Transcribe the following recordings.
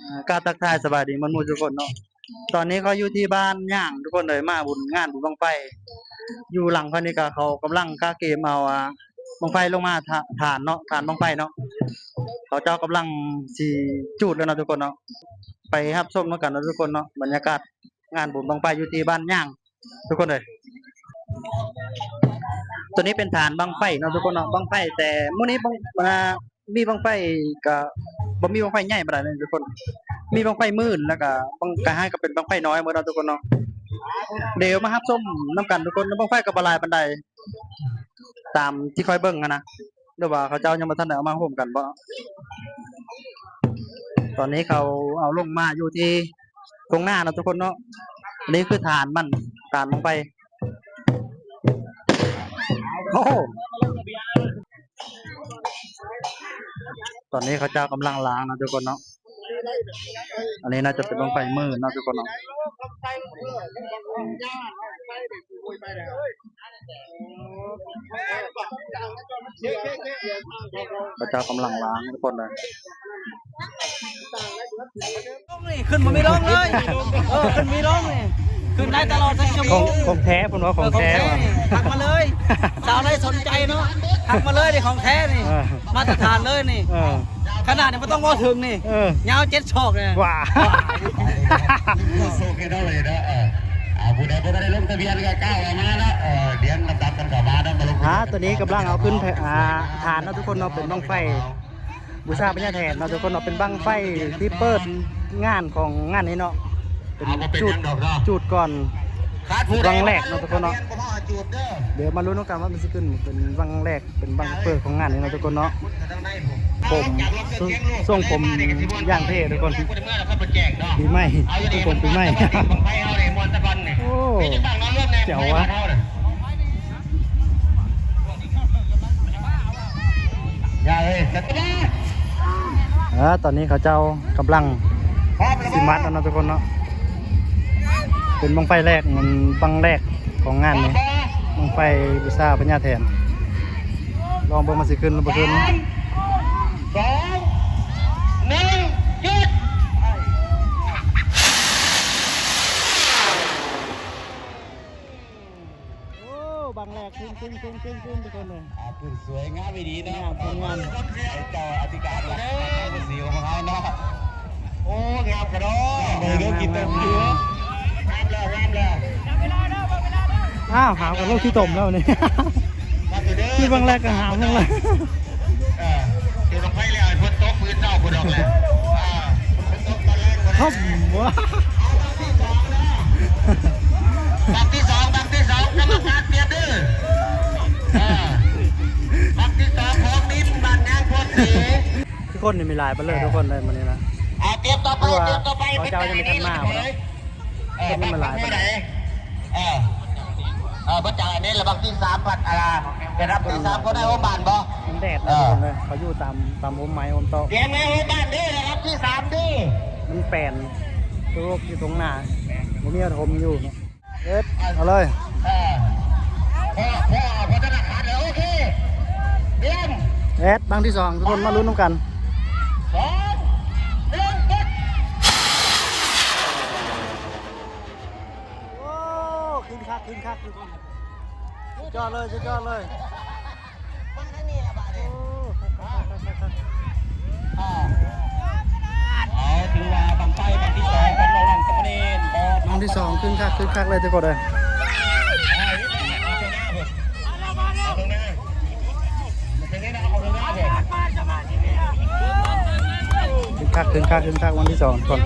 ອ່າ ກາບທັກທາຍສະບາຍດີໝູ່ທຸກຄົນເນາະ. ຕອນນີ້ຂ້ອຍຢູ່ທີ່ບ້ານຍາງ ທຸກຄົນເອີຍ, ມາບຸນ ງານບຸນບັ້ງໄຟ. ຢູ່ຫຼັງຂ້ອຍນີ້ກະເຂົາກຳລັງກະກຽມເອົາ ອ່າ ບັ້ງໄຟລົງມາຖາ ຖານເນາະ, ຖານບັ້ງໄຟເນາະ. ເຂົາເຈົ້າກຳລັງຊິຈູດແລ້ວເນາະທຸກຄົນເນາະ. ໄປຮັບຊົມນຳກັນເນາະທຸກຄົນເນາະ, ບັນຍາກາດງານບຸນບັ້ງໄຟຢູ່ທີ່ບ້ານຍາງ ທຸກຄົນເອີຍ. ຕົວນີ້ເປັນຖານບັ້ງໄຟເນາະທຸກຄົນເນາະ, ບັ້ງໄຟແຕ່ມື້ນີ້ບັ້ງ ອ່າ ມີບັ້ງໄຟກະບໍ່ມີບັ້ງໄຟໃຫຍ່ປານໃດເນາະທຸກຄົນ, ມີບັ້ງໄຟໝື່ນ ແລ້ວກະບັ້ງກະຫາຍກະເປັນບັ້ງໄຟນ້ອຍໝົດເນາະທຸກຄົນເນາະ. ດຽວມາຮັບຊົມນຳກັນທຸກຄົນ, ບັ້ງໄຟກະບໍ່ຫຼາຍປານໃດ ຕາມທີ່ຂ້ອຍເບິ່ງຫັ້ນນະ, ຫຼືວ່າເຂົາເຈົ້າຍັງບໍ່ທັນໄດ້ເອົາມາໂຮມກັນບໍ? ຕອນນີ້ເຂົາເອົາລົງມາຢູ່ທີ່ທົ່ງນາເນາະທຸກຄົນເນາະ. ອັນນີ້ຄືຖານມັນ, ຖານບັ້ງໄຟ. ໂອ້ ຕອນນີ້ເຂົາເຈົ້າກຳລັງລ້າງເນາະທຸກຄົນເນາະ. ອັນນີ້ໜ້າຈະເປັນບັ້ງໄຟໝື່ນເນາະທຸກຄົນເນາະ. ເຂົາເຈົ້າກຳລັງລ້າງທຸກຄົນເລີຍ. ລົງນີ້ ຂຶ້ນບໍ່ມີລົງເລີຍ. ເອີ ຂຶ້ນມີລົງນີ້ ຂຶ້ນໄດ້ຕະຫຼອດທັງຊົ່ວໂມງ. ຂອງແທ້ເພິ່ນວ່າ ຂອງແທ້ ເອີ ຂອງແທ້ນີ້ ທັກມາເລີຍ. ສາວໃດສົນໃຈເນາະ ທັກມາເລີຍນີ້ ຂອງແທ້ນີ້. ເອີ ມາດຕະຖານເລີຍນີ້. ເອີ ຂະໜາດນີ້ບໍ່ຕ້ອງເວົ້າເຖິງນີ້. ເອີ ຍາວເຈັດສອກນີ້. ວ້າ ເອີ ຜູ້ໃດບໍ່ທັນໄດ້ລົງທະບຽນກໍກ້າວເຂົ້າມາເນາະ. ເອີ ລຳດັບກັນເຂົ້າມາເນາະ ມາລົງ. ອ່າ ຕອນນີ້ກຳລັງເອົາຂຶ້ນ ອ່າ ຖານເນາະທຸກຄົນເນາະ, ເປັນບັ້ງໄຟ ບູຊາພະຍາແຖນເນາະທຸກຄົນເນາະ, ເປັນບັ້ງໄຟທີ່ເປີດງານຂອງງານນີ້ເນາະ, ເປັນຈູດ ຈູດກ່ອນບັ້ງແລກເນາະທຸກຄົນເນາະ. ດຽວມາລຸ້ນນຳກັນວ່າມັນຊິຂຶ້ນເປັນບັ້ງແລກ ເປັນບັ້ງເປີດຂອງງານນີ້ເນາະທຸກຄົນເນາະ. ຜົມ ຊົງຜົມຢ່າງເທ່ທຸກຄົນ, ປີໃໝ່ ຊົງຜົມປີໃໝ່. ໂອ້ ແຈ໋ວວະ. ເອີ ຕອນນີ້ເຂົາເຈົ້າກຳລັງຊິມັດແລ້ວເນາະທຸກຄົນເນາະ, ເປັນບັ້ງໄຟແລກ ມັນບັ້ງແລກຂອງງານນີ້ ບັ້ງໄຟບູຊາພະຍາແຖນ. ລອງເບິ່ງມັນຊິຂຶ້ນຫຼືບໍ່ຂຶ້ນ. ສາມ ສອງ ໜຶ່ງ ຢຸດ. ໂອ້ ບັ້ງແລກ ຂຶ້ນໆໆໆ ທຸກຄົນເອີຍ. ອ່າ ຂຶ້ນສວຍງາມອີ່ຫຼີເນາະ. ງາມ ງາມ. ເຈົ້າອະທິການຫຼັກ ເປັນສີຂອງເຮົາເນາະ. ໂອ້ ງາມກະດອກ. ງາມ ງາມ ງາມ. ງາມແລ້ວ ງາມແລ້ວ. ອ້າວ ຫາວກັບລູກຂີ້ຕົມແລ້ວນີ້. ຄືບັ້ງແລກກະຫາວລົງແລ້ວ. ເອີ ຈຸດບັ້ງໄຟແລ້ວໃຫ້ຝົນຕົກມື້ເຊົ້າພຸ້ນດອກແຫຼະ. ອ່າ ຝົນຕົກຕອນແລງພຸ້ນ. ຄັບ ບັ້ງທີສອງເດີ ບັ້ງທີສອງ ກຳມະການປ່ຽນເດີ. ອ່າ ບັ້ງທີສອງຂອງດິນບ້ານຍາງໂພນສີ. ຄືຄົນນີ້ມີຫຼາຍປານເລີຍ ອ່າ ທຸກຄົນເລີຍມື້ນີ້ນະ. ອ່າ ຕຽມຕໍ່ໄປ ຕຽມຕໍ່ໄປ. ເຂົາເຈົ້າຍັງບໍ່ທັນມາພຸ້ນນະ. ເອີ ເປັນມາຫຼາຍປານໃດ? ເອີ ເອີ ມາຈາກອັນນີ້ລະ ບັກທີສາມພັດ ອ່າ ໄດ້ຮັບທີສາມ ຄົນໄດ້ໂຮມບ້ານບໍ່? ມັນແດດ ເອີ ນະ ເພິ່ນເລີຍ ເຂົາຢູ່ຕາມ ຕາມຮົ່ມໄມ້ຮົ່ມຕອກ ຕຽມໄວ້ໂຮມບ້ານເດີ ລະດັບທີສາມເດີ ມັນແປນ ໂລກຢູ່ຕົງໜ້າ ບໍ່ມີອາລົມຢູ່ເນາະ. ເຮັດ ເອົາເລີຍ ເອີ ພໍ່ ພໍ່ ພໍ່ທະນາຄານ ໂອເຄ ຕຽມ ເຮັດ ບັ້ງທີສອງ ທຸກຄົນມາລຸ້ນນຳກັນ ສອງ ໜຶ່ງ ເປີດ. ໂອ້ ຂຶ້ນຄັກ ຂຶ້ນຄັກ ທຸກຄົນ ສຸດຍອດເລີຍ ສຸດຍອດເລີຍ ເບິ່ງທາງນີ້ລະບາດນີ້ ໂອ້ ຄັກໆ ອ່າ ເອົາ ຖືວ່າບັ້ງໄຟບັ້ງທີສອງຂອງເຮົານັ້ນ ບັ້ງທີສອງ ຄຶກຄັກ ຄຶກຄັກເລີຍ ທຸກຄົນເອີຍ ອ່າ ເອົາເທິງໜ້າເພິ່ນ ເອົາເທິງໜ້າ ຄຶກຄັກ ຄຶກຄັກ ຄຶກຄັກ ວັນທີສອງກ່ອນ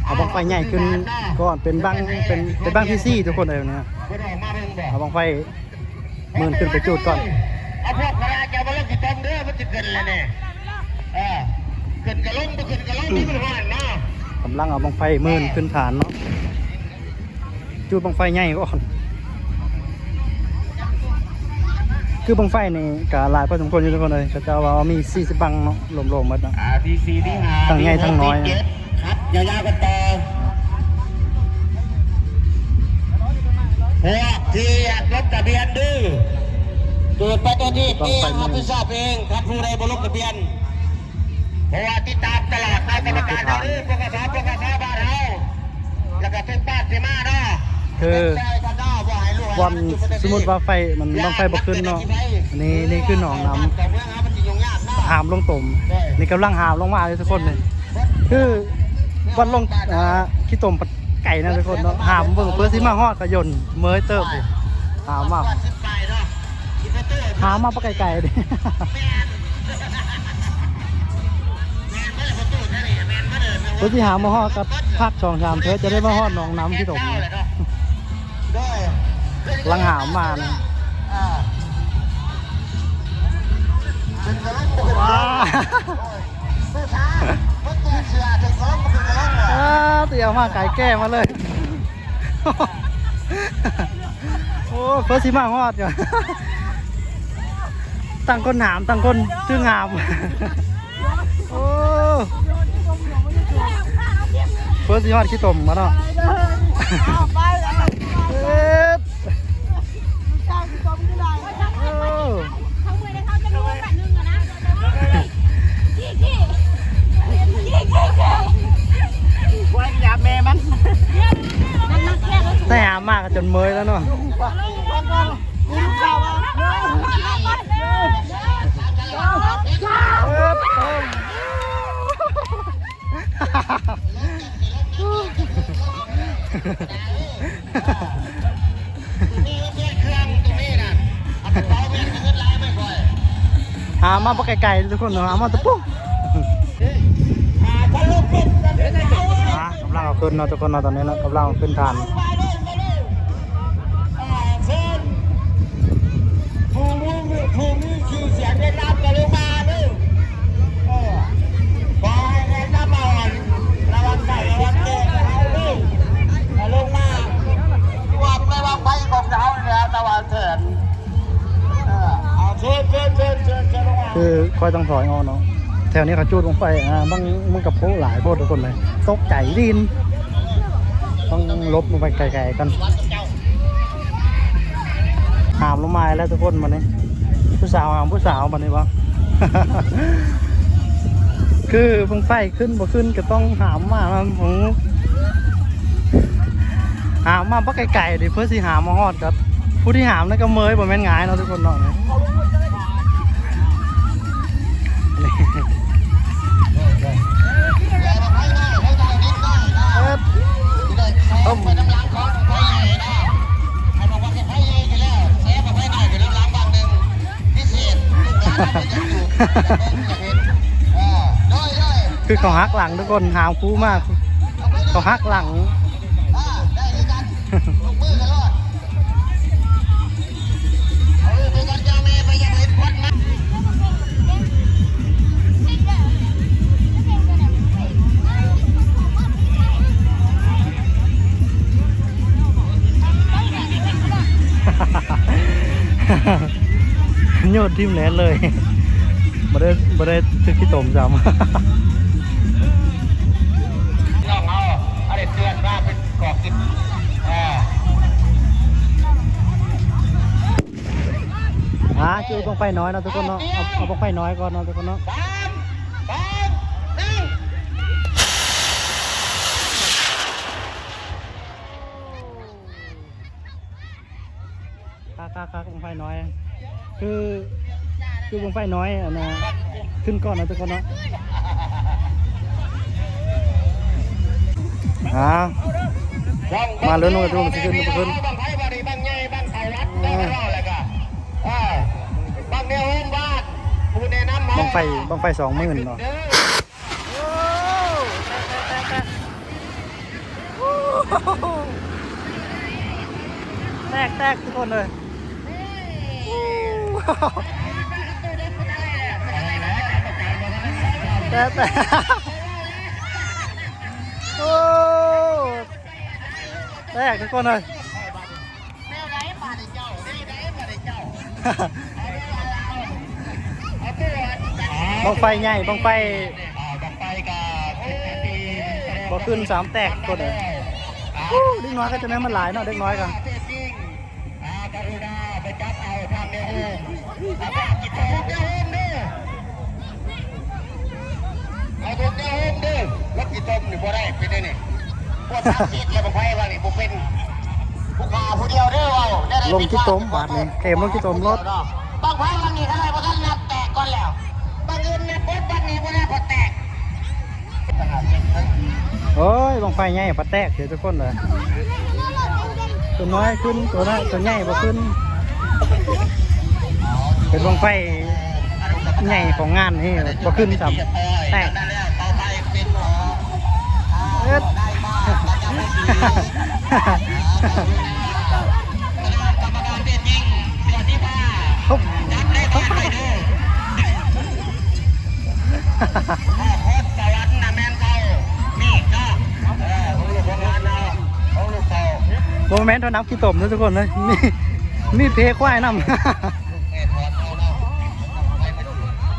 ເອົາບັ້ງໄຟໃຫຍ່ຂຶ້ນກ່ອນ ເປັນບັ້ງ ເປັນ ເປັນບັ້ງທີສີ່ ທຸກຄົນເອີຍນະ ເອົາບັ້ງໄຟໝື່ນຂຶ້ນໄປຈູດກ່ອນ ເອົາພວກຄະລາເຈົ້າມາລົງຂີ້ຕົມເດີ ມັນຊິຂຶ້ນແລ້ວນີ້ ເອີ ຂຶ້ນກະລົງ ບໍ່ຂຶ້ນກະລົງ ມັນຮ້ອນເນາະ ກຳລັງເອົາບັ້ງໄຟໝື່ນຂຶ້ນຖານເນາະ. ຈູດບັ້ງໄຟໃຫຍ່ກ່ອນ ຄືບັ້ງໄຟນີ້ກະຫຼາຍພໍສົມຄວນຢູ່ ທຸກຄົນເອີຍ ເຂົາເຈົ້າວ່າມີສີ່ສິບບັ້ງເນາະ ລວມໆໝົດເນາະ ອ່າ ທີສີ່ ທີຫ້າ ທັງໃຫຍ່ທັງນ້ອຍ ທີຫົກ ທີເຈັດ ຄັບ ຍາວໆກັນຕໍ່ ພວກທີ່ຢາກລົງທະບຽນດື້ ເກີດໄປໂດຍທີ່ເປັນຜູ້ຮັບຜິດຊອບເອງ ຄັນຜູ້ໃດບໍ່ລົງທະບຽນ ເພາະວ່າຕິດຕາມຕະຫຼອດໃນກຳມະການເດີ ປກສ ປກສ ບ້ານເຮົາ ແລ້ວກະທຸກບ້ານຊິມາເນາະ ຄື ບ່ອນສົມມຸດວ່າໄຟ ມັນບັ້ງໄຟບໍ່ຂຶ້ນເນາະ ນີ້ ນີ້ຄືໜອງນ້ຳ ຫາມລົງຕົມ ນີ້ກຳລັງຫາມລົງມາເລີຍທຸກຄົນ ນີ້ຄືບ່ອນລົງ ອ່າ ຂີ້ຕົມ ໄກນະທຸກຄົນເນາະ ຫາມເບິ່ງເພື່ອຊິມາຮອດກະຍົນເມີຍເຕີບ ຫາມມາ ຫາມມາປະໄກໆ ເພິ່ນຊິຫາມາຮອດກັບພັກສອງສາມເທື່ອ ຈະໄດ້ມາຮອດໜອງນ້ຳທີ່ຕົມ ລັງຫາມມານະ ວ້າ ເອີ ຕຽວມາໄກແກ້ມາເລີຍ. ໂອ້ ເພິ່ນຊິມາຮອດຢູ່ ທັງຄົນຫາມ ທັງຄົນຖືຫາມ ໂອ້ ເພິ່ນຊິຮອດຂີ້ຕົມມາເນາະ ເອີ ໂອ້ ໄດ້ຫາມາກະຈົນເມີຍແລ້ວເນາະ ຫາມາບໍ່ໄກໆ ທຸກຄົນເນາະ ຫາມາແຕ່ປຸ້ງ ອ່າ ກຳລັງເອົາຂຶ້ນເນາະ ທຸກຄົນເນາະ ຕອນນີ້ເນາະ ກຳລັງເອົາຂຶ້ນຖານ ເຊີນ ຜູ້ມີ ຜູ້ມີຊື່ສຽງເດີນນຳກະລົງມາເດີ ເອີ ຂໍໃຫ້ແນະນຳເອົາອັນລາງວັນໄປລາງວັນແກ່ເຮົາເດີ ກະລົງມາ ລວມໃນບັ້ງໄຟຂອງເຮົານີ້ແຫຼະ ລາງວັນແສນ ເອີ ເຊີນ ເຊີນ ເຊີນ ເຊີນ ເຊີນລົງມາ ຄືຂ້ອຍຕ້ອງຖອຍອອກເນາະ ແຖວນີ້ເຂົາຈູດບັ້ງໄຟ ອ່າ ບັ້ງມັນກະໂພຫຼາຍໂພດທຸກຄົນເລີຍ ຕົກໃຈດິນ ຕ້ອງຫຼົບລົງໄປໄກໆກ່ອນ ຫາມລົງມາແລ້ວທຸກຄົນ ບາດນີ້ຜູ້ສາວຫາມຜູ້ສາວ ບາດນີ້ບໍ່ ຄືບັ້ງໄຟຂຶ້ນບໍ່ຂຶ້ນກະຕ້ອງຫາມມານຳ ຫາມມາບໍ່ໄກໆເດ ເພື່ອຊິຫາມມາຮອດ ກະຜູ້ທີ່ຫາມນັ້ນກະເມີຍ ບໍ່ແມ່ນງ່າຍເນາະທຸກຄົນເນາະ. ຕົ້ມ ໃຫ້ບອກວ່າໃຫ້ໄຟໃຫຍ່ໄປແລ້ວ ແຊບໄປໜ້ອຍ ໄປເລື່ອງລາວບາງໜຶ່ງ ພິ ຄືເຂົາຫັກຫຼັງທຸກຄົນ ຫາວຄູມາ ເຂົາຫັກຫຼັງ. ໂຍນຖິ້ມແລ່ນເລີຍ ບໍ່ໄດ້ ບໍ່ໄດ້ຖືກຂີ້ຕົມຊ້ຳ. ນ້ອງເຮົາ ອັນນີ້ເຕືອນມາເປັນກອກກິນ ອ່າ ອ່າ ຈຸດບັ້ງໄຟນ້ອຍເນາະທຸກຄົນເນາະ ເອົາ ເອົາບັ້ງໄຟນ້ອຍກ່ອນເນາະທຸກຄົນເນາະ. ສາມ ສອງ ໜຶ່ງ ຄັກໆໆ ບັ້ງໄຟນ້ອຍ ຄື ຄືບັ້ງໄຟນ້ອຍ ອັນນ່າ ຂຶ້ນກ່ອນເນາະທຸກຄົນເນາະ. ອ່າ ມາເລີຍ ນ້ອງກະຕູນ ມັນຊິຂຶ້ນບໍ່ຂຶ້ນ ບັ້ງໄຟບາດນີ້ ບັ້ງໃຫຍ່ ບັ້ງເຂົ້າວັດ ໄດ້ມາເວົ້າແລ້ວກະ ເອີ ບັ້ງແນວໂຮມບ້ານ ຜູ້ແນະນຳເຮົາ ບັ້ງໄຟ ບັ້ງໄຟສອງໝື່ນເນາະ. ໂອ້ ແຕກ ແຕກ ແຕກ ແຕກ ແຕກ ແຕກ ທຸກຄົນເລີຍ ແຕກ ແຕກ ໂອ້ ແຕກ ທຸກຄົນເລີຍ. ແນວໃດບາດນີ້ເຈົ້າ ແນວໃດບາດນີ້ເຈົ້າ ບັ້ງໄຟໃຫຍ່ ບັ້ງໄຟ ອ່າ ບັ້ງໄຟກະເປັນທີ່ ບໍ່ຂຶ້ນສາມແຕກໂຕເດີ. ອູ້ ເດັກນ້ອຍກະຈະແມ່ນມັນຫຼາຍເນາະ ເດັກນ້ອຍກະ ອ່າ ກະລຸນາໄປຈັບເອົາທາງແນວໂຮມ ແລ້ວກະກິດໂຕແນວໂຮມເດີ. ເອົາຕົວແນວໂຮມເດີ ລົດຂີ້ຕົມນີ້ບໍ່ໄດ້ ເປັນໄດນີ້ ພວກສາມສິບແລ້ວ ບັ້ງໄຟວ່ານີ້ບໍ່ເປັນ ຜູ້ຂ້າຜູ້ດຽວເດີ ເວົ້າແນວໃດ ລົງຂີ້ຕົມບາດນີ້ ເກມລົງຂີ້ຕົມລົດ ບັ້ງໄຟວ່ານີ້ ຄັນໄດ້ບໍ່ທັນນັບແຕກກ່ອນແລ້ວ ບັ້ງອື່ນນັບເບິດ ບັດນີ້ບໍ່ໄດ້ ບໍ່ແຕກ. ໂອ້ຍ ບັ້ງໄຟໃຫຍ່ ບໍ່ແຕກເດີທຸກຄົນເດີ. ຕົວນ້ອຍຂຶ້ນ ຕົວນ້ອຍ ຕົວໃຫຍ່ບໍ່ຂຶ້ນ ເປັນບັ້ງໄຟໃຫຍ່ຂອງງານນີ້ ບໍ່ຂຶ້ນຊ້ຳ ແຕກ ເອີດ ບໍ່ແມ່ນເທົ່ານຳຂີ້ຕົມເດີທຸກຄົນເອີຍ ມີ ມີເພຄວາຍນຳ.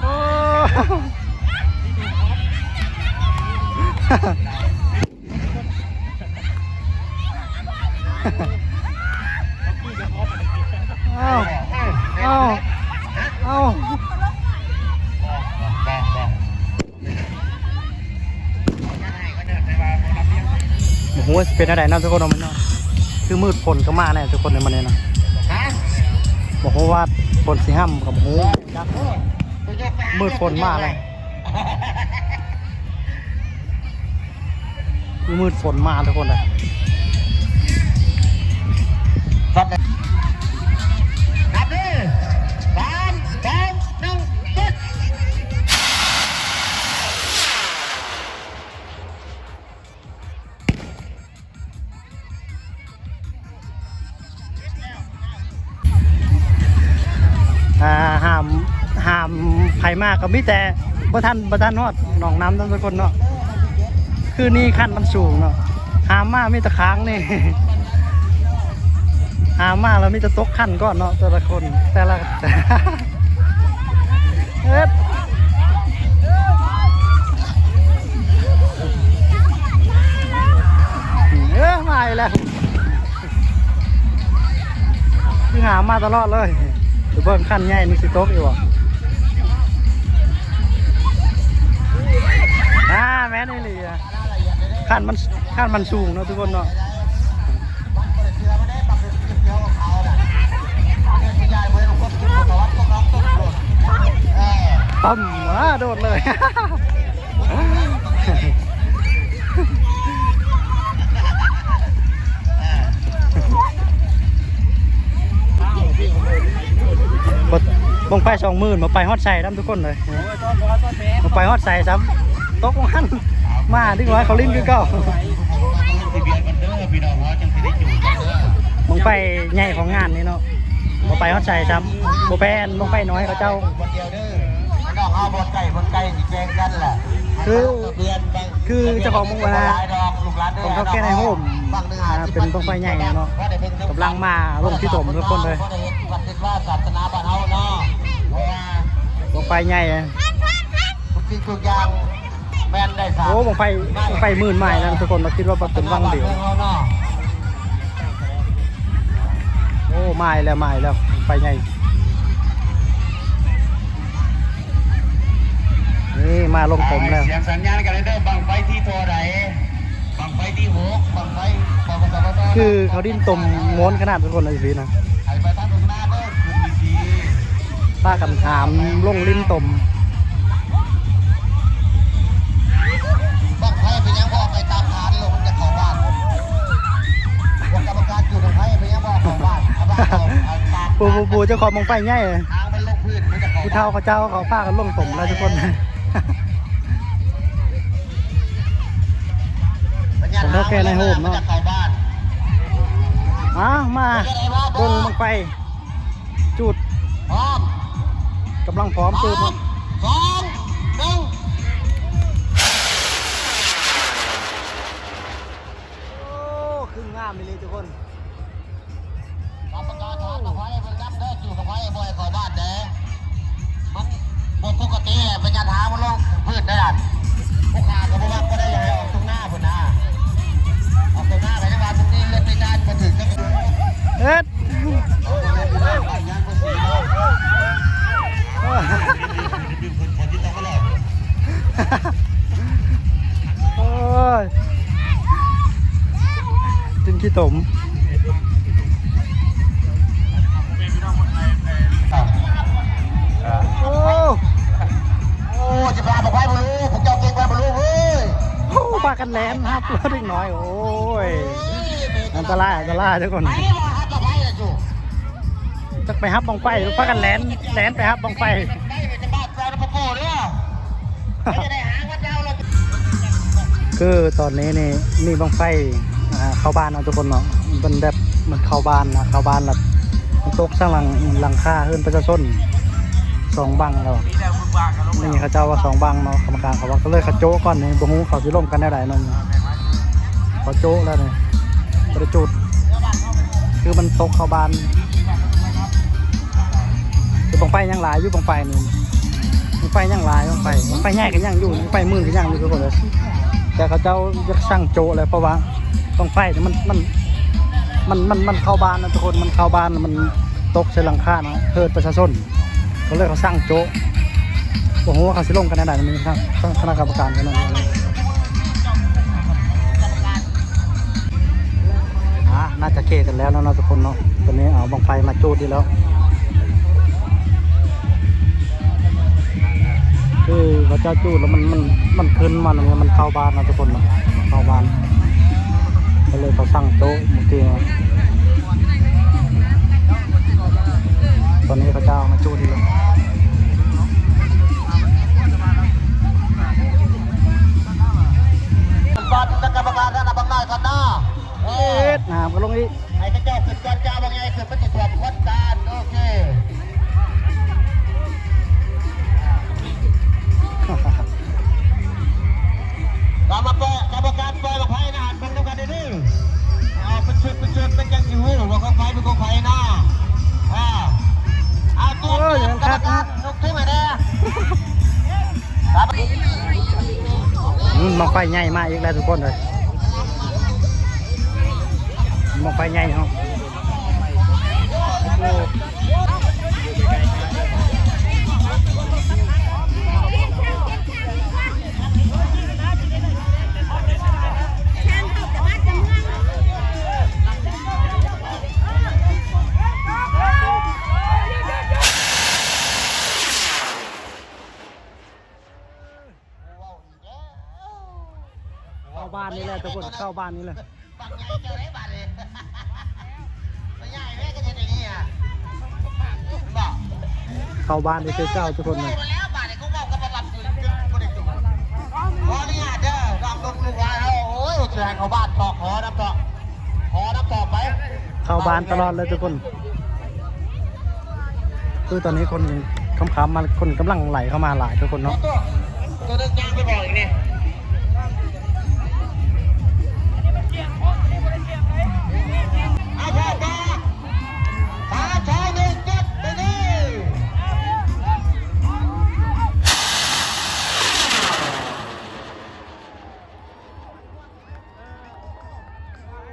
ໂອ້ ເອົ້າ ເອົ້າ ເອົ້າ. ບໍ່ຮູ້ວ່າຊິເປັນແນວໃດເນາະທຸກຄົນເນາະ ມື້ນີ້ເນາະ ຄືມືດຝົນກະມາແນ່ທຸກຄົນໃນມື້ນີ້ນະ ບໍ່ຮູ້ວ່າຝົນຊິຫ້ຳກະບໍ່ຮູ້ ມືດຝົນມາແລ້ວ ມືດຝົນມາທຸກຄົນເດີ. ນັບເດີ ສາມ ສອງ ໜຶ່ງ ຈຸດ. ອ່າ ຫ້າມ ຫ້າມໃຜມາກະມີແຕ່ ບໍ່ທັນ ບໍ່ທັນຮອດໜອງນ້ຳເນາະທຸກຄົນເນາະ ຄືນີ້ຂັ້ນມັນສູງເນາະ ຫ້າມມາມີແຕ່ຄ້າງນີ້ ຫ້າມມາແລ້ວມີແຕ່ຕົກຂັ້ນກ່ອນເນາະ ແຕ່ລະຄົນ ແຕ່ລະ ເຮັດ ເອີ ມາອີກແລ້ວ ຄືຫາມາຕະຫຼອດເລີຍ ໄປເບິ່ງຂັ້ນໃຫຍ່ນີ້ຊິຕົກຢູ່ບໍ່ ອ່າ ແມ່ນອີ່ຫຼີ ຂັ້ນມັນ ຂັ້ນມັນສູງເນາະທຸກຄົນເນາະ. ປຶ້ມ ອ່າ ໂດດເລີຍ ບໍ່ ບັ້ງໄຟສອງໝື່ນ ບໍ່ໄປຮອດໃສນຳທຸກຄົນເລີຍ ບໍ່ໄປຮອດໃສຊ້ຳ ຕົກລົງຫັ້ນ ມາເດັກນ້ອຍເຂົາຫຼິ້ນຄືເກົ່າ ບັ້ງໄຟໃຫຍ່ຂອງງານນີ້ເນາະ ບໍ່ໄປຮອດໃສຊ້ຳ ບໍ່ແມ່ນບັ້ງໄຟນ້ອຍເຂົາເຈົ້າ ນ້ອງເຮົາບ່ອນໃກ້ບ່ອນໄກຊິແຂ່ງກັນແຫຼະ ຄື ຄືເຈົ້າຂອງບັ້ງໄຟນະ ຂອງເຖົ້າແກ່ນາຍໂຮມ ອ່າ ເປັນບັ້ງໄຟໃຫຍ່ເນາະ ກຳລັງມາລົງຂີ້ຕົມທຸກຄົນເລີຍ ບັ້ງໄຟໃຫຍ່ ທຸກສິ່ງທຸກຢ່າງແມ່ນໄດ້ສາມ ໂອ້ ບັ້ງໄຟ ບັ້ງໄຟໝື່ນໄມ້ນະທຸກຄົນ ເຮົາຄິດວ່າເປັນບັ້ງດຽວ ໂອ້ ມາອີກແລ້ວ ມາອີກແລ້ວ ໄຟໃຫຍ່ ນີ້ມາລົງຕົມແລ້ວ ສຽງສັນຍານກັນເດີ ບັ້ງໄຟທີເທົ່າໃດ ບັ້ງໄຟທີຫົກ ບັ້ງໄຟ ປກສວທ ຄືເຂົາຫຼິ້ນຕົມມ່ວນຂະໜາດທຸກຄົນເລີຍຢູ່ພີ້ນະ ໃຫ້ໄປທາງຂ້າງໜ້າເດີ ຂຶ້ນເວທີ ພາກັນຫາມລົງຫຼິ້ນຕົມ ບັ້ງໄຟເປັນຫຍັງບໍ່ເອົາໄປຕາມຖານໂລດ ມັນຈະເຂົ້າບ້ານ ພວກກຳມະການຈູດບັ້ງໄຟເປັນຫຍັງບໍ່ເອົາເຂົ້າບ້ານ ເອົາບ້ານເຂົ້າ ປູ່ໆໆ ເຈົ້າຂອງບັ້ງໄຟໃຫຍ່ ຫາງມັນລົງພື້ນ ມັນຈະເຂົ້າ ຜູ້ເຖົ້າເຂົາເຈົ້າເຂົາພາກັນລົງຕົມແລ້ວທຸກຄົນ ຂອງເຖົ້າແກ່ນາຍໂຮມເນາະ ເອົາມາເບິ່ງບັ້ງໄຟຈູດ ພ້ອມ ກຳລັງພ້ອມຈູດເນາະ ສອງ ໜຶ່ງ ໂອ້ ຂຶ້ນງາມອີ່ຫຼີທຸກຄົນ ກຳມະການຖານບັ້ງໄຟເພິ່ນນຳເດີ ຈູດບັ້ງໄຟບໍ່ໃຫ້ເຂົ້າບ້ານແດ່ ມັນບໍ່ປົກກະຕິແຫຼະ ໄປຍັດຫາງມັນລົງພື້ນໄດ້ນັ້ນ ຜູ້ຂ້າກໍບໍ່ມັກບໍ່ໄດ້ ຢາກໃຫ້ອອກຕົງໜ້າພຸ້ນນະ ອອກຕົງໜ້າກໍຍັງວ່າຕົງນີ້ເລື່ອນໄປດ້ານບໍ່ຖືກຈັກ ເຮັດ ໂອ້ຍ ກິນຂີ້ຕົມ ໂອ້ ໂອ້ ຊິພາບັ້ງໄຟບໍ່ຮູ້ ພວກເຈົ້າເກັ່ງໄວ້ບໍ່ຮູ້ເວີຍ ໂອ້ ພາກັນແລ່ນຮັບເດັກນ້ອຍ ໂອ້ຍ ອັນຕະລາຍ ອັນຕະລາຍທຸກຄົນ ໄປບໍ່ຮັບບັ້ງໄຟລະຢູ່ ຈັກໄປຮັບບັ້ງໄຟ ພາກັນແລ່ນ ແລ່ນໄປຮັບບັ້ງໄຟ ຄືຕອນນີ້ນີ້ ມີບັ້ງໄຟ ອ່າ ເຂົ້າບ້ານເນາະທຸກຄົນເນາະ ມັນແບບ ມັນເຂົ້າບ້ານນະ ເຂົ້າບ້ານແລ້ວມັນຕົກໃສ່ຫຼັງ ຫຼັງຄາເຮືອນປະຊາຊົນສອງບັ້ງແລ້ວ ນີ້ເຂົາເຈົ້າວ່າສອງບັ້ງເນາະ ກຳມະການເຂົາວ່າ ກໍເລີຍເຂົາໂຈະກ່ອນນີ້ ບໍ່ຮູ້ເຂົາຊິລົມກັນແນວໃດເນາະ ເຂົາໂຈະແລ້ວນີ້ ບໍ່ໄດ້ຈູດ ຄືມັນຕົກເຂົ້າບ້ານ ຄືບັ້ງໄຟຍັງຫຼາຍຢູ່ ບັ້ງໄຟນີ້ ບັ້ງໄຟຍັງຫຼາຍ ບັ້ງໄຟ ບັ້ງໄຟໃຫຍ່ກໍຍັງຢູ່ ບັ້ງໄຟໝື່ນກໍຍັງຢູ່ທຸກຄົນເອີຍ ແຕ່ເຂົາເຈົ້າຢາກສັ່ງໂຈະແລ້ວ ເພາະວ່າບັ້ງໄຟນີ້ມັນ ມັນ ມັນ ມັນ ມັນເຂົ້າບ້ານນະທຸກຄົນ ມັນເຂົ້າບ້ານ ມັນຕົກໃສ່ຫຼັງຄານະ ເຮືອນປະຊາຊົນ ກໍເລີຍເຂົາສັ່ງໂຈະ ບໍ່ຮູ້ວ່າເຂົາຊິລົມກັນແນວໃດ ມີຄະນະກຳມະການກັນນັ້ນ ອ່າ ໜ້າຈະເຄກັນແລ້ວເນາະ ເນາະ ທຸກຄົນເນາະ ຕອນນີ້ເອົາບັ້ງໄຟມາຈູດອີກແລ້ວ ຄືເຂົາເຈົ້າຈູດແລ້ວມັນ ມັນ ມັນຂຶ້ນມາ ມັນເຂົ້າບ້ານເນາະ ທຸກຄົນເນາະ ເຂົ້າບ້ານ ກໍເລີຍເຂົາສັ່ງໂຈະເມື່ອກີ້ ຕອນນີ້ເຂົາເຈົ້າເອົາມາຈູດອີກແລ້ວ ກ່ອນ ຄະນະກຳມະການ ທ່ານນະ ບັກນ້ອຍກ່ອນເນາະ ເອີ ເຮັດ ນ້ຳກໍລົງອີກ ໃຫ້ເຂົາເຈົ້າຂຶ້ນກ່ອນ ເຈົ້າບັກໃຫຍ່ຂຶ້ນ ມັນຊິຖ້ວມຄວັນຕານ ໂອເຄ ກຳມະການ ກຳມະການປ່ອຍບັ້ງໄຟນະ ເບິ່ງນຳກັນເດີ ເອົາເປັນຊຸດ ເປັນຊຸດ ມັນຈັ່ງຊິຮູ້ວ່າຂອງໃຜເປັນຂອງໃຜນະ ອ່າ ເອົາຕົວ ໂອ້ຍ ກຳມະການ ຍົກທຸງໃຫ້ແດ່ ອືມ ບັ້ງໄຟໃຫຍ່ມາອີກແລ້ວທຸກຄົນເອີຍ ບັ້ງໄຟໃຫຍ່ເນາະ ເຂົ້າບ້ານນີ້ແຫຼະທຸກຄົນ ເຂົ້າບ້ານນີ້ແຫຼະ ບັກໃຫຍ່ເຈົ້າໄດ້ບາດນີ້ ບັກໃຫຍ່ແມ່ກໍເຮັດອັນນີ້ອ່ະ ບໍ່ ເຂົ້າບ້ານອີກຄືເກົ່າທຸກຄົນເນາະ. ຂໍອະນຸຍາດເດີ ນ້ອງລູກຫຼານເຮົາ ໂອ້ຍ ຊິໃຫ້ເຂົ້າບ້ານຕອກ ຂໍນຳຕອກ ຂໍນຳຕອກໄປ ເຂົ້າບ້ານຕະຫຼອດເລີຍທຸກຄົນ. ຄືຕອນນີ້ຄົນຄ່ຳໆມາ ຄົນກຳລັງໄຫຼເຂົ້າມາຫຼາຍທຸກຄົນເນາະ. ໂຕ ໂຕເດີນຍ່າງໄປບອກອີກນີ້ ເອົາ ພອດ ສາມ ສອງ ໜຶ່ງ ຈຸດ ໄປເລີຍ.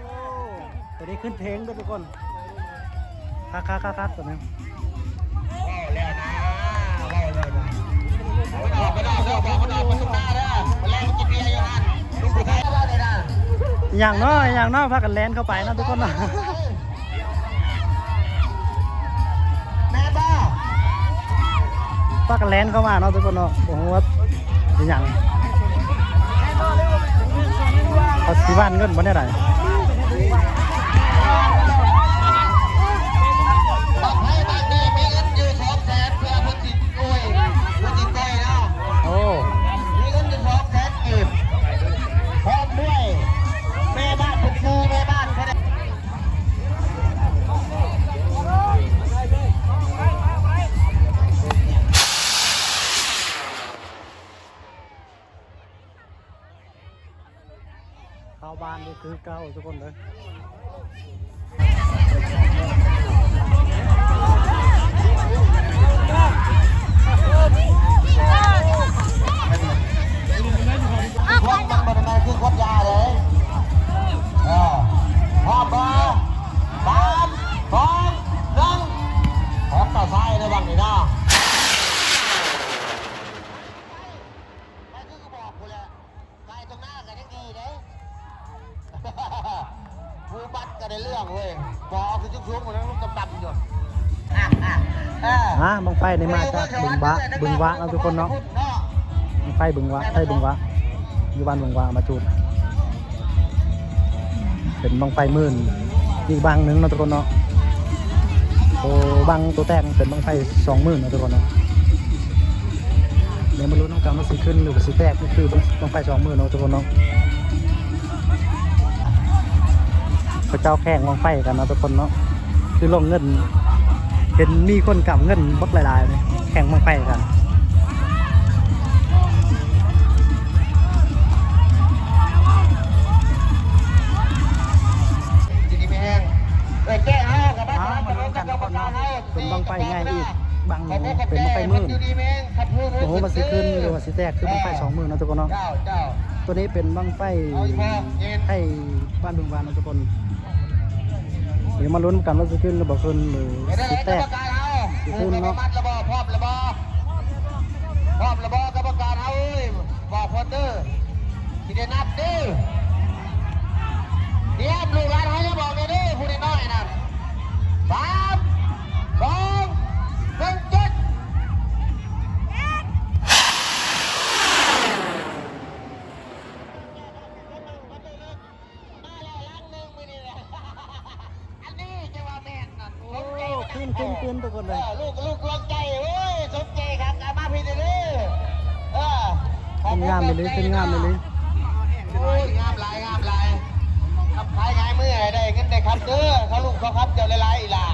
ໂອ້ ຕົວນີ້ຂຶ້ນເທິງເດີທຸກຄົນ ຄັກໆໆໆ ຕົວນີ້. ອີ່ຫຍັງເນາະ ອີ່ຫຍັງເນາະ ພາກັນແລ່ນເຂົ້າໄປເນາະທຸກຄົນເນາະ. ແມ່ນບໍ່? ພາກັນແລ່ນເຂົ້າມາເນາະທຸກຄົນເນາະ ບໍ່ຮູ້ວ່າອີ່ຫຍັງ ເຂົາຊິຫວ່ານເງິນບໍ່ແນວໃດ. ບັ້ງໄຟບັ້ງນີ້ມີເງິນຢູ່ສອງແສນ ເພື່ອເພິ່ນຊິໂກຍ ເພິ່ນຊິໂກຍເນາະ. ໂອ້ ມີເງິນຢູ່ສອງແສນກີບ ພ້ອມດ້ວຍແມ່ບ້ານເປັນສີ່ແມ່ບ້ານ. ເຂົ້າບ້ານນີ້ຄືເກົ່າທຸກຄົນເດີ. ຄວາມມັນບໍ່ໄດ້ແມ່ນຄືຄວາມຢາເດ້. ເອີ ພ້ອມບໍ່? ສາມ ສອງ ໜຶ່ງ ຂອງຕາຊ້າຍໃນບັ້ງນີ້ນະ. ໄປຄືກະບອກພຸ້ນແຫຼະ ໄກຕົງໜ້າກະຍັງດີເດ້. ຜູ້ບັດກະໄດ້ເລື່ອງເວີຍ ບໍ່ເອົາຂຶ້ນສູງໆ ມັນລົງຕ່ຳໆຢູ່. ອ່າ ບັ້ງໄຟນີ້ມາຈາກບຶງຫວາ ບຶງຫວາເນາະທຸກຄົນເນາະ. ບັ້ງໄຟບຶງຫວາ ໄທບຶງຫວາ ຢູ່ບ້ານບຶງຫວາມາຈູດ. ເປັນບັ້ງໄຟໝື່ນອີກບັ້ງໜຶ່ງເນາະທຸກຄົນເນາະ. ໂຕບັ້ງໂຕແຕກເປັນບັ້ງໄຟສອງໝື່ນເນາະທຸກຄົນເນາະ. ດຽວມາລຸ້ນນຳກັນວ່າຊິຂຶ້ນ ຫຼືວ່າຊິແຕກ ຄືບັ້ງໄຟສອງໝື່ນເນາະທຸກຄົນເນາະ. ເຂົາເຈົ້າແຂ່ງບັ້ງໄຟກັນເນາະທຸກຄົນເນາະ. ຄືລົງເງິນ ເຫັນມີຄົນກຳເງິນບັກຫຼາຍໆ ແຂ່ງບັ້ງໄຟກັນ. ຢູ່ດີມີແຮງ ເອີ ແກ້ເຮົາກັບມາ ອ່າ ມາເບິ່ງກັນກ່ອນເນາະ. ເປັນບັ້ງໄຟໃຫຍ່ອີກບັ້ງໜຶ່ງ ເປັນບັ້ງໄຟໝື່ນ. ບໍ່ຮູ້ວ່າຊິຂຶ້ນ ຫຼືວ່າຊິແຕກ ຄືບັ້ງໄຟສອງໝື່ນເນາະທຸກຄົນເນາະ. ເຈົ້າ ເຈົ້າ ຕົວນີ້ເປັນບັ້ງໄຟ ເອົາອີກບໍ່ ໃຫ້ບ້ານບຶງຫວາເນາະທຸກຄົນ. ດຽວມາລຸ້ນກັນວ່າຊິຂຶ້ນຫຼືບໍ່ຂຶ້ນ ຫຼືຊິແຕກ ຊິຂຶ້ນເນາະ. ກຳມະການເຮົາ ຜູ້ປະຕິບັດລະບໍ ພ້ອມລະບໍ? ພ້ອມລະບໍກຳມະການເຮົາເອີຍ? ບອກເພິ່ນເດີ ຊິໄດ້ນັບເດີ. ຕຽມ ລູກຫຼານເຮົາຍັງບອກແດ່ເດີ ຜູ້ນ້ອຍໆນັ້ນ. ສາມ ສອງ ໜຶ່ງ ຈຸດ. ມາແລ້ວຫຼັງໜຶ່ງມື້ນີ້ແຫຼະ. ອັນນີ້ຈະວ່າແມ່ນນັ້ນ ໂອ້ ຂຶ້ນໆໆ ທຸກຄົນເລີຍ. ເອີ ລູກ ລູກດວງໃຈ ໂອ້ຍ ສົມໃຈຄັກ ເອົາມາພີ້ເດີ. ເອີ ຂຶ້ນງາມອີ່ຫຼີ ຂຶ້ນງາມອີ່ຫຼີ. ໂອ້ຍ ງາມຫຼາຍ ງາມຫຼາຍ. ຂັບຂາຍຫງາຍມືໃຫ້ໄດ້ເງິນໄດ້ຄຳເດີ. ເຂົາລູກເຂົາຄຳເຈົ້າຫຼາຍໆ ອີ່ຫຼ້າ.